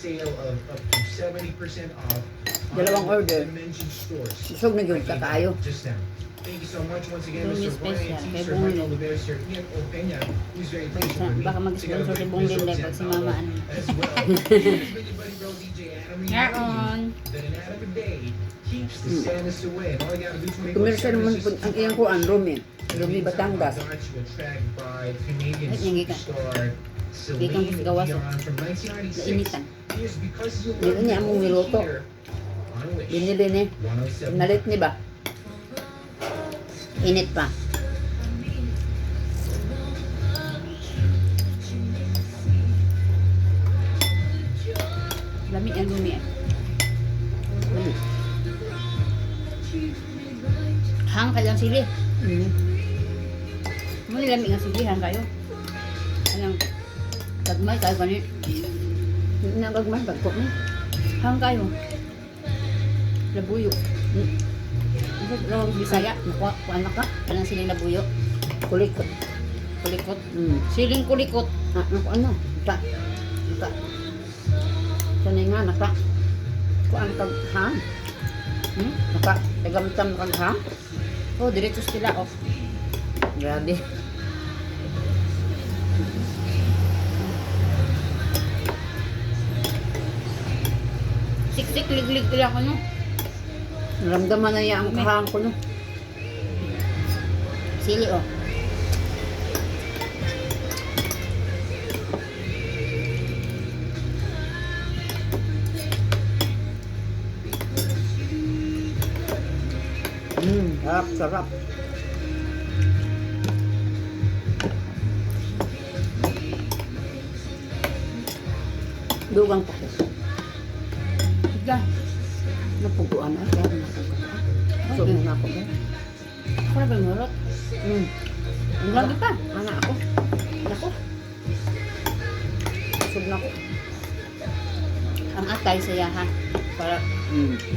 Sale of up to 70% off on Dalawang order. the mentioned stores. Busog na gyud ka kaayo. Just now. Thank you so much once again, Lumi Mr. Brian special, T. kay Sir Bonglin. Michael Oliveros, Sir Ian Opeña, who's very patient with me. Baka mag-sponsor Together si with Bonglin Mr. dahil pag si Mama Zamboanga ano. as well. Here's been your buddy bro, DJ Adam, reminding you Ngaon. that an atom a day keeps the sadness away. And all you gotta do 24/7 Commercial is man just pud ang iyang kuan Rumi. Rumi Batangas. Got You, a track by Canadian Ay, nangi ka. superstar Di kang Celine gawas, oh. Dion from 1996. Nainitan. Here's Because You Dili Love niya Me among only niluto. here on Wish Binili ni. 107. Nalit ni ba? Init pa. Lami ang lumi eh. Hang kayang sili. Mo ni lami nga sili hang kayo. Anong gagmay kayo gani. Nagagmay bagko ni. Hang kayo. Labuyo. Ano Bisaya. Nakuha kuan na ka. Anong siling labuyo? Kulikot. Kulikot. Mm. Siling kulikot. Ah, naku ano? Ka. Naka. Sanay nga naka. Kuan kag ham. Hmm? Naka tagamtam kag ham. Oh, diretso sila off. Grabe. Siksik liglig lang ano. Naramdaman na niya ang kahang ko no. Sili oh. Sarap, sarap. Dugang pa ko. Ika. Napuguan na. Kaya napuguan. So, Okay. na ako ba? Ako na ba yung murot? Ang Lagi pa. Ana ako. Nako. Sug na ako. Ang atay saya ha. Para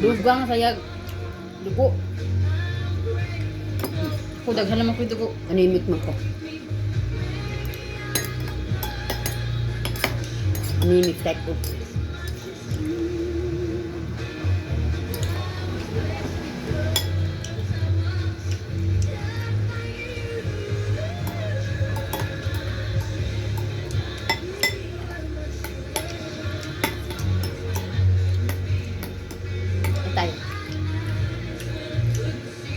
dugang saya dugo. Ako daghan naman ko'y dugo. Anemic man ko. Anemic type ko. Atay.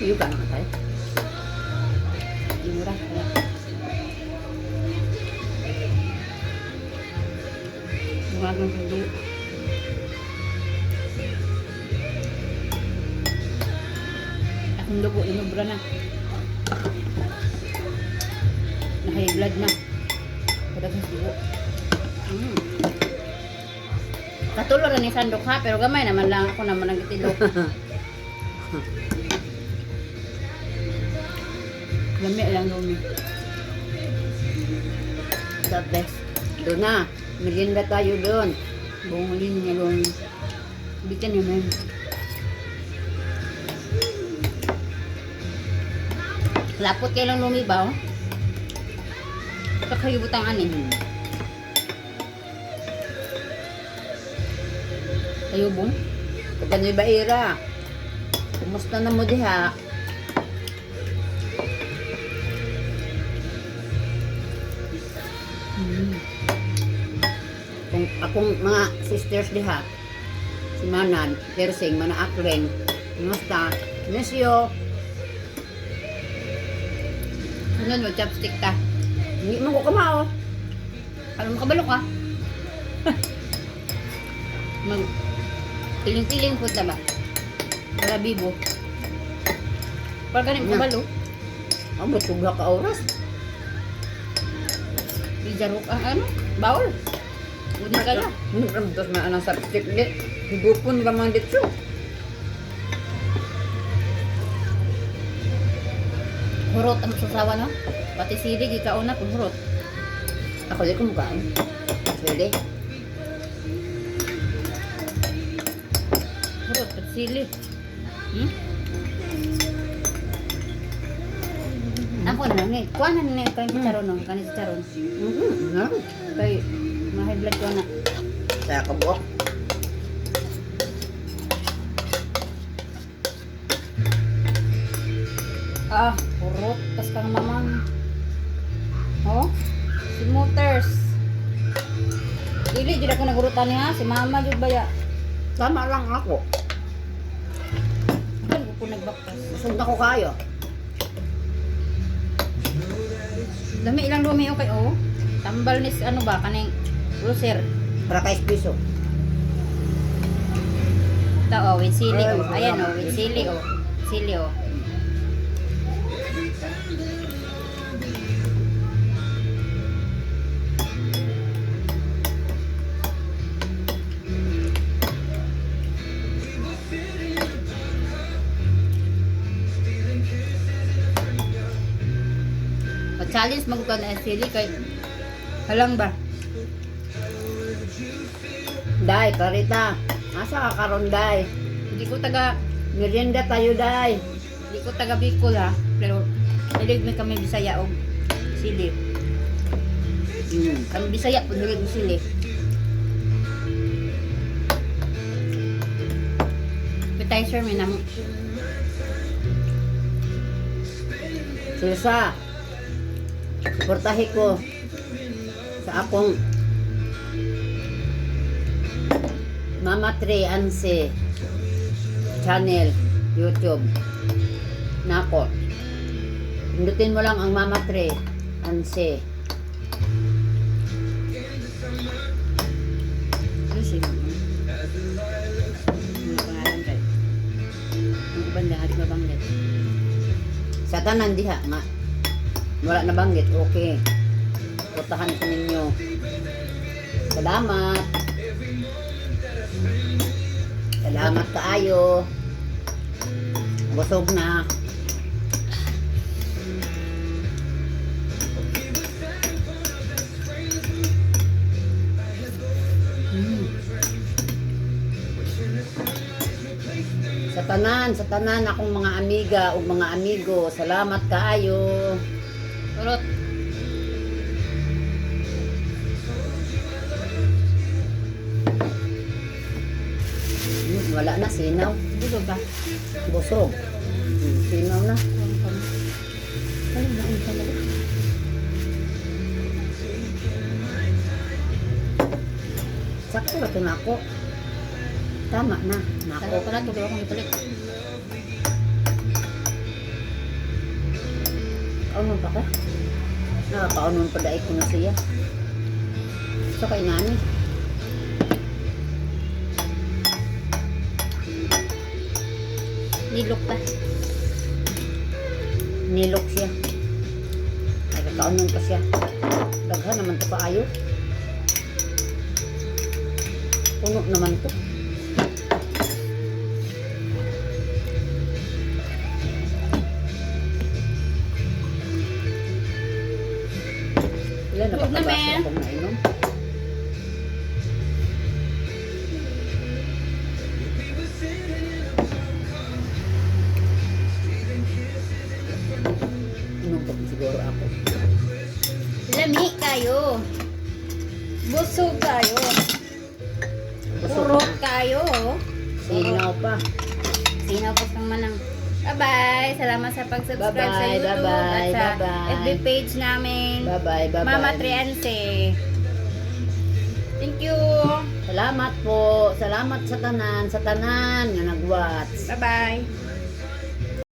Iyo ka na tayo. Imura. Wala. Dugang sa dugo. Akong dugo, inubra na. Na-high blood na. Kadaghan sa dugo. Katulo ra ni sandok ha, pero gamay naman lang ako naman ang gitilok. Lami lang lumi. The best. Doon na. Merienda tayo doon. Buong linya lumi. Bitin yun man. Lapot kayo lang lumi ba oh? Kakayubutang anin. Kayubong? Pagkano'y baira. Kumusta na mo diha? Kung akong mga sisters diha, si Manan, Persing, Mana Akling, kumusta? Miss you. Sunod mo, chopstick ta. Hindi man ko kamao. Alam mo, kabalo ka. Mag tiling-tiling po ba? Para bibo. Para ganun Na. kabalo. Ang batugha ka oras. Ijarok ang ano? Bawal. Uni ka na. Hindi ka tapos may anang subject di. Higupon ka man dito. Hurot ang sasawa no? Pati sili, gikaon na kung hurot. Ako di kumukaan. Pwede. Hurot, pati sili. Ako na lang eh. Kuha na na kay chicharon no? Kani chicharon. No? Kay ma-high blood ko na. Sa kabuok. Ah, purot. Tas kang mamang. Oh, si Moters. Dili, jud ako nagurutan niya. Si mama jud baya. Tama lang ako. Kan ko nagbaktas. Busog na ko kayo. Dami ilang lumi okay oh. Tambal ni ano ba kaning ulcer. Para kay piso. Ito oh, with sili Ay, oh. Ayan oh, with salamat. sili oh. Sili oh. Pa-challenge magkuhan na sili kay halang ba? Day, Clarita. Asa ka karon, Day? Hindi ko taga Merienda tayo, Day. Hindi ko taga Bicol ha, pero hilig may kami Bisaya og sili. Kami Bisaya pud hilig og sili. Appetizer may namo. Silsa. Suportahi ko sa akong Mama Trey Anse channel YouTube nako. Pindutin mo lang ang Mama Trey Anse. Ano siya? Ano pangalan kay? Ang uban lahat mabanggit. Sa tanan diha nga wala na banggit, okay. Suportahan ko ninyo. Salamat. Salamat kaayo. Busog na. Sa tanan akong mga amiga ug mga amigo, salamat kaayo. Urot. Wala na sinaw. Busog ba? Busog. Sinaw na. Ano na ang talaga? Sakto ra to nako. Tama na, nako. Sarap pala, tuloy akong ipalit. Kaunon pa ka? Nakakaunon pa dahil ko na siya. So kay nani. Nilok pa. Nilok siya. Nakakaunon pa siya. Daghan naman to kaayo. Puno naman to. Ilan na ba Huwag na, kabaso men. akong nainom? Inom pa siguro ako. Lami kayo. Busog kayo. Busog Urot na. kayo. Sinaw pa. Sino po kang manang. Bye-bye. Salamat sa pag-subscribe sa Bye-bye, YouTube bye-bye, at sa bye-bye. FB page namin. Bye-bye, bye-bye. Mama Trianse. Thank you. Salamat po. Salamat sa tanan nga nag-watch. Bye-bye.